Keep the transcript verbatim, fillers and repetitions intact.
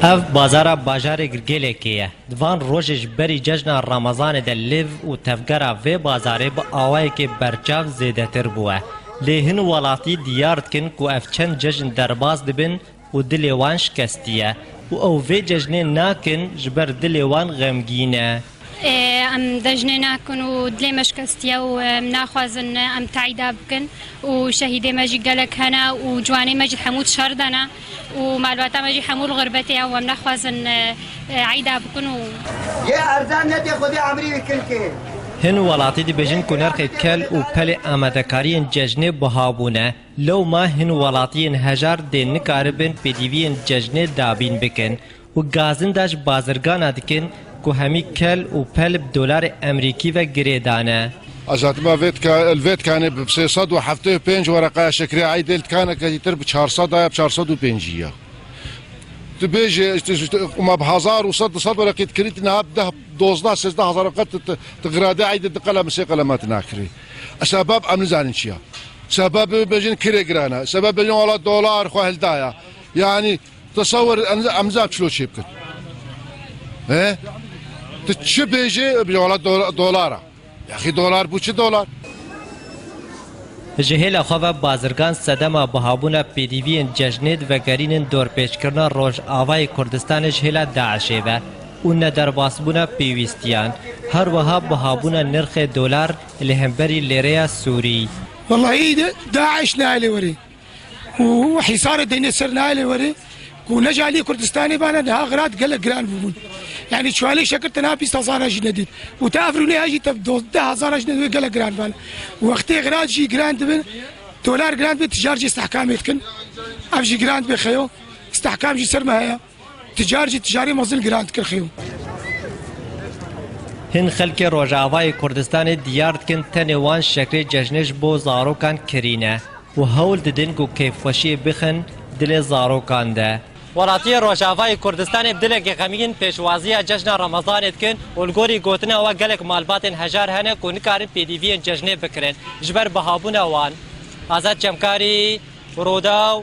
Ev bazara bajarê Girgêlekê ye. Di van rojê ji berî cejna Remezanê de lêv û tevgera vê bazarê bi awayekê berçav zêdetir bûye. Lê hin welatî diyar dikin ku ev çend cejn derbas dibin û dilê wan şikestî ye û ew vê cejnê nakin ji ber dilê wan xemgîn e. Ê, em dejnê nakin û dilê me şikestiye û em naxwazin em teîda bikin û şehîdê me jî gelek hene û ciwanê me jî hemû şer de ne û malbata me jî hemû li xirbetê ye û em naxwazin, e, e, eyda bikin û Yê erzan nedê Xwedê emrî wî kin kê. Hin welatî dibêjin ku nirxê kel û pelê amadekariyên cejnê biha bûne. Lewma hin welatiyên hejar dê nikaribin pêdiviyên cejnê dabîn bikin û gazinda ji bazirgana dikin ku hemî kel û pel bi dolarê Emerîkî ve girê dane. Ez hatima vê tika-, li vê tikanê bi sê sed û heftê û pênc wereqaya şekerê eydê li tikaneke dîtir bi çar sed ya, bi çar sed û pêncî ya. Tu bêjê, işte, işte, ma bi hezar û sed, du sed wereqî dikirî, tu niha bi deh, dozdeh, sêzdeh hezar wereqe tu, tu, tu giradê eydê di qelem, sê qelema tu nakirî. Sebeb em nizanin çi ya. Sebeb bêjin kirê giran e. Sebeb bêjin wala dolar xwe hildaya. Yani, tesewwer em, em nizanin çilo çê bikin. He? Tu çi bêjê, bêjin wala do-, dolar e. Yaxî dolar bû çi dolar? Ji hêla xwe ve bazirgan sedema bihabûna pêdiviyên cejnê divegerînin dorpêçkirina Rojavayê Kurdistanê ji hêla DAIŞê ve û nederbasbûna pêwîstiyan, her wiha bihabûna nirxê dolar li hemberî lêreya Sûrî. Wellahî de DAIŞ nayê lê werê. Û hîsarê deynê ser nayê lê werê ku ne ji alî Kurdistanê bane, niha xirat gelek giran bûbûn. Yani çuwalê şekir tena bîst hezara jî nedît. Û te ev rûnê hejî te dozdeh hezara jî nedît, gelek giran bane. Wextê xirat jî giran dibin, dolar giran dibe, ticar jî istehkamê dikin. Ev jî giran dibe xeyo, istehkam jî ser me heye. Ticar jî ticarê mezin giran dikir xeyo. Hin xelkê Rojavayê Kurdistanê diyar dikin tenê wan şekrê cejnê ji bo zarokan kirîne û hewl didin ku keyfxweşiyê bixin dilê zarokan de. Welatiyê Rojavayê Kurdistanê bi dilekî xemgîn pêşwaziya cejna Remezanê dikin û li gorî gotina we gelek malbatên hejar hene ku nikarin pêdiviyên cejnê bikirin ji ber bihabûna wan. Azad Çemkarî, Rûdaw,